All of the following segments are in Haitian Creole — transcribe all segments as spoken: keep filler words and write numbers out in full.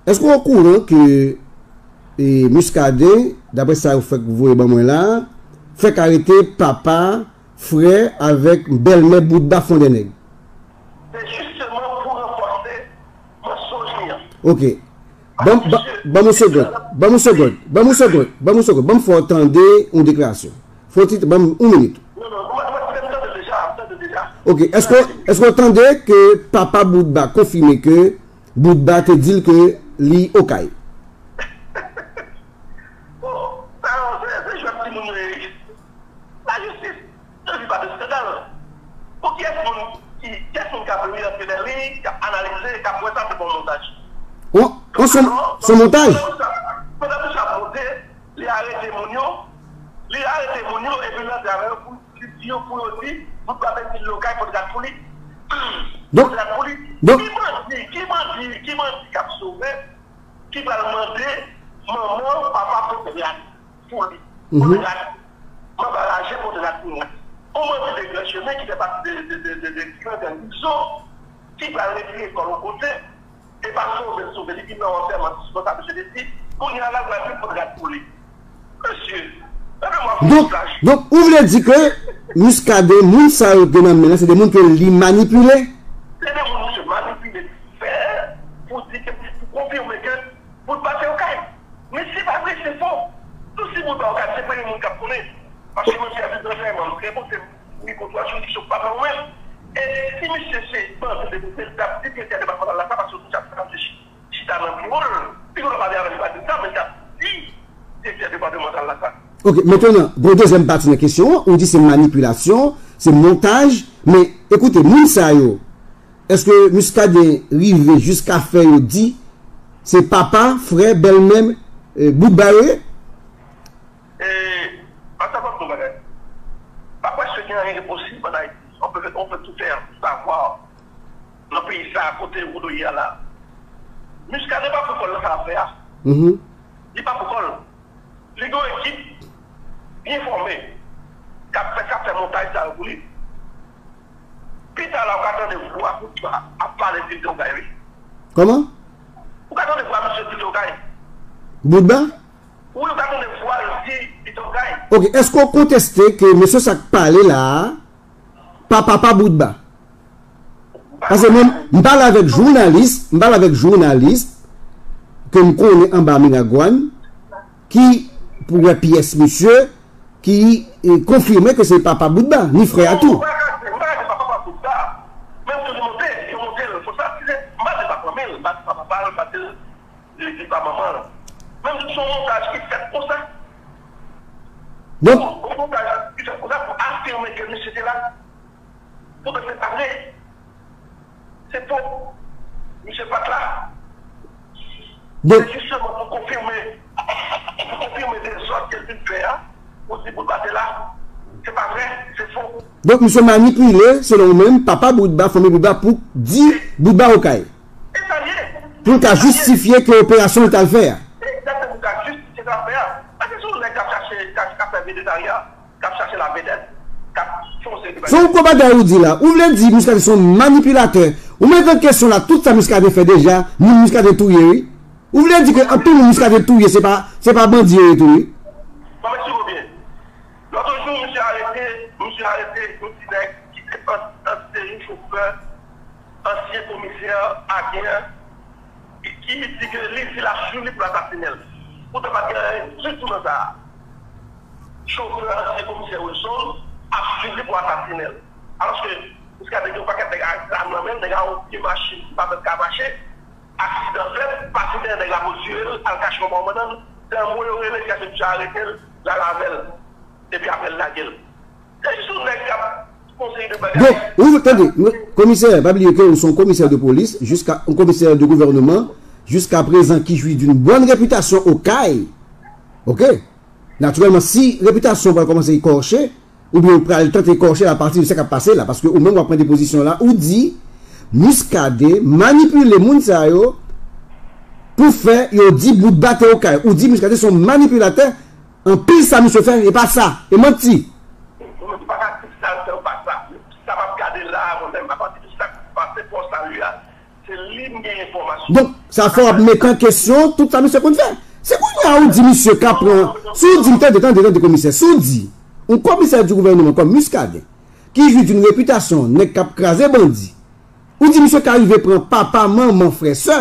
Èske w okouran ke e, Muscadin, daprè sa yo fèk voye ban mwen la, fèk arete papa, frè avèk bèlmè Boutba Fondènèg? Se jisteman pou ranfòse mansonj li an. Ok. Ban m segonn. Ban m segonn. Ban m segonn. Ban m segonn. Ban m fè w tande yon deklarasyon. Fè w ti, ban m yon minit. Non, non, mwen, mwen, mwen tande deja, mwen tande deja. Ok. Èske, èske w tande ke papa Boutba konfime ke Boutba te di l ke li Okay? Bon, sa yo, se, se jwèt timoun yo ye. Lajistis, yo di pa de eskandal. Pou kiyès moun ki, kiyès moun k ap ri antre nan li, k ap analize, k ap wè sa se pa yon montaj? Yon, yon se, se yon montaj. Pandan misye ap monte, li arete moun yo, li arete moun yo, epi li antre avè yo pou li di yo, pou yo di, Boutba te di l Okay pot rad pou li. Donk, pot rad pou li. Donk, ki bandi, ki bandi, ki bandi k ap sove, ki pral mande manman, papa pot rad pou li? Pot rad. Manman raje pot rad pou mwen. On bandi de gran chemen ki fè pati de, de, de, de, de gran gang Izo, ki pral retire kò l yon kote, e pa sove l sove, li vin nan antèman sispann sa mesye te di, kounye a la l pral vin pot rad pou li. Mesye, leve mwa fon. Donk, donk, ou vle di ke Muscadin, moun sa yo gen nan men l, se de moun ke li manipile? Se de moun misye manipile, fè pou di ke, pou konfime ke Boutba se Okay. Men se pa vre, se fo. Tou si Boutba Okay, se premye moun k ap konnen. Paske mwen fè viv nan fè, mwen trè bon, se mikwo twa jou ki sou papa mwen. E si misye se bandi de kote, l t ap di direktè depatmantal la sa, paske tout sa t ap chita nan biwo l. Li konn pale avè l, li pa di sa, men l t ap di direktè depatmantal la sa. Ok, mentnan, gon dezyèm pati nan kesyon an, ou di se manipilasyon, se montaj, men ekoute, moun sa yo, èske Muscadin rive jiska fè yo di se papa, frè, bèlmè, e, Boutba yo ye? E, an sa m ap di yon bagay. Pa kwè si gen anyen ki posib an Ayiti. On peut, on peut tout faire savoir nan peyi sa a kote Roudo ye a la. Muscadin pa pou kò l nan sa l ap fè a. Mhm. Li pa pou kò l. Li gen yon ekip byen fòme k ap fè, k ap fè montaj sa yo pou li. Pita la, ou ka tande vwa Boutba ap pale di l te Okay, wi. Kòman? Ou ka tande vwa misye di l te Okay. Boutba? Wi, ou ka tande vwa l di li te Okay. Ok, èske w konteste ke mesye sa k pale la a, pa papa Boutba? Paske mwen, m pale avèk jounalis, m pale avèk jounalis ke m konnen anba Miragwàn, ki pou wè pyès misye, ki, e, konfime ke se papa Boutba, ni frè a tou. M pa ka di, m pa ka di pa papa Boutba. Menm tou li monte, yo monte l konsa, si se, m pa di pa fanmi l, m pa di pa papa l, m pa di l li di pa manman l. Menm si se yon montaj ki fèt konsa. Donk, yon montaj ki fèt konsa pou afime ke misye te la. Poutan se pa vre. Se fo. Misye pa t la. Donk, se jisteman pou konfime, pou konfime dezòd ke l vin fè a, pou di Boutba te la. Se pa vre, se fo. Donk, misye manipile, selon ou menm, papa Boutba, fanmi Boutba, pou di Boutba Okay. E sa l ye. Pou l ka jistifye ke operasyon l t al fè a. Egzakteman, pou l ka jistifye sa l fè a. Paske se yon nèg k ap chache, k ap, k ap fè vedetari a, k ap chache lavedèt, k ap fè yon seri de bagay. Se yon gwo bagay ou di la. Ou vle di Muscadin se yon manipilatè. Ou mete an kesyon la, tout sa Muscadin fè deja, moun Muscadin touye, wi. Ou vle di ke anpil moun Muscadin touye, se pa, se pa bandi yo ye tou, wi. Bon, men si w byen. Lòt jou, misye arete, misye arete yon ti nèg ki te an, an, se yon chofè, ansyen komisè Agen, ki, ki di ke li di l ap swiv li pou l asasinen l. Poutan pa t gen anyen ditou nan sa a. Chofè ansyen komisè Wilson ap swiv li pou asasinen l. Alòske, jiska te gen yon pakèt nèg ak zam nan men l, nèg ak yon vye machin ki pa menm ka mache, aksidan fèt, pase dèyè nèg la pou l tire l, al kache yon bò bannann, se anmwe yo rele, jiskaske misye arete l, l al avè l. Epi apre l lage l. Se jis yon nèg k ap fè yon seri de bagay. Donk, ou tande, komisè, pa bliye ke ou se yon komisè de polis, jiska, yon komisè de gouvènman, jiska prezan ki jwi d'une bonne réputation Okay. Ok? Natirèlman, si repitasyon w pral kòmanse ekòche, oubyen w pral tante ekòche l apati de sa k ap pase la, paske ou menm w ap pran depozisyon la, ou di Muscadin manipile moun sa yo pou fè yo di Boutba te Okay. Ou di Muscadin se yon manipilatè, anpil sa misye fè, e pa sa, e manti. Mwen menm, m pa ka di sa l fè ou pa sa. Sa m ap gade la a, mwen menm, apati de sa k pase Pò Sali a, se li Donk, sa fè w ap mete an kesyon tout sa misye konn fè. Se kounye a ou di misye ka pran, si w di, tande, tande, tande, komisè, si w di yon komisè di gouvènman kòm Muscadin, ki jwi d'une repitasyon nèg k ap kraze bandi, ou di misye ka rive pran papa, manman, frè, sè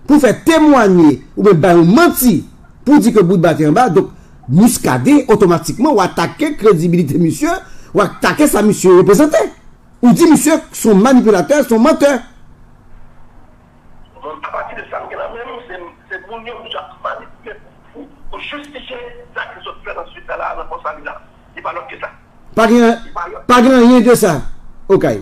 pou fè temwanye oubyen bay yon manti pou di ke Boutba te anba, donk Muscadin otomatikman w atake kredibilite misye, w atake sa misye reprezante. Ou di misye se yon manipilatè, se yon mantè. Donk, apati de sa m gen nan men m, se, se moun yo ki ap manipile pou, pou jistifye sa ke zòt fè nan swit la, la, nan pòs la, li la. Li pa lòt ke sa. Pa gen, pa gen anyen de sa. Okay.